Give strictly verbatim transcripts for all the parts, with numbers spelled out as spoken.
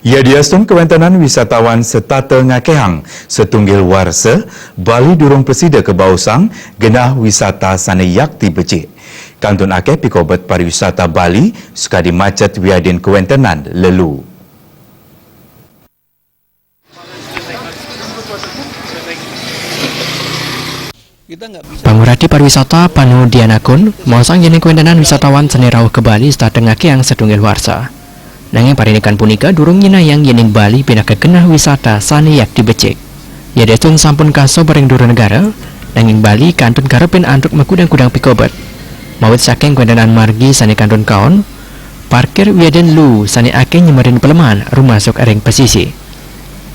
Yadiastun kawéntenan wisatawan setata ngakehang satunggil warsa, Bali durung prasida kabaosang genah wisata sané yakti becik. Kantun akéh pikobet pariwisata Bali sakadi macet wiadin kawéntenan lelu. Pangurati pariwisata Panu Dianakun maosang yéning kawéntenan wisatawan sané rauh ka Bali setata ngakehang satunggil warsa. Nanging parindikan punika durung nyinahang yéning Bali pinaka genah wisata sané yakti becik. Yadiastun sampun kasoba ring dura negara, nanging Bali kantun karepin antuk makudang-kudang pikobet. Mawit saking kawéntenan margi sané kantun kaon, parkir wiadin luu sané akéh nyemerin palemahan rumasuk ring pasisi.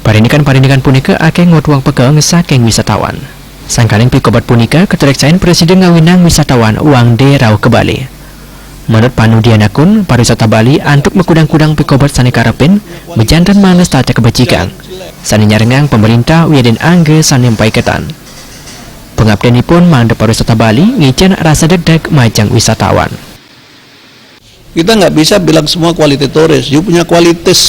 Parindikan-parindikan punika akéh ngotuang pekeng saking wisatawan. Sangkaning pikobet punika katreksain prasida ngawinang wisatawan wangdé rauh ka Bali. Manut Panu Dianakun, pariwisata Bali antuk makudang-kudang pikobet sané karepin, majanten mangda setata kabecikan, sané nyarengang pamréntah wiadin angga sané mapaiketan. Pangaptinipun mangda pariwisata Bali ngicén rasa degdeg majeng wisatawan. Kita nggak bisa bilang semua quality tourist. You punya kualitas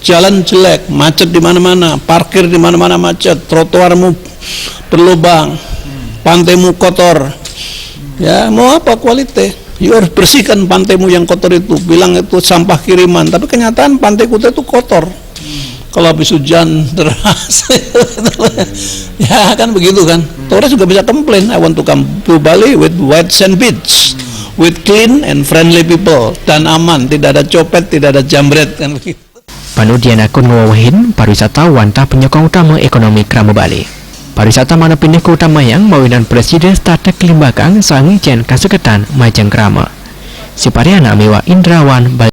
jalan jelek, macet di mana-mana, parkir di mana-mana macet, trotoarmu berlubang, pantaimu kotor. Ya, mau apa quality? You harus bersihkan pantaimu yang kotor itu. Bilang itu sampah kiriman, tapi kenyataan pantai kita itu kotor. Kalau habis hujan deras, ya kan begitu kan. Tourist juga bisa komplain, "I want to come to Bali with wet sand beach, with clean and friendly people, dan aman, tidak ada copet, tidak ada jambret," kan begitu. Panu Dianakun ngwewehin, pariwisata wantah panyokong utama ékonomi krama Bali. Pariwisata mangda pinih kautamayang mawinan prasida setata kalimbakang saha ngicén kasegetan majeng krama. Supariyana miwah Indrawan, Bali.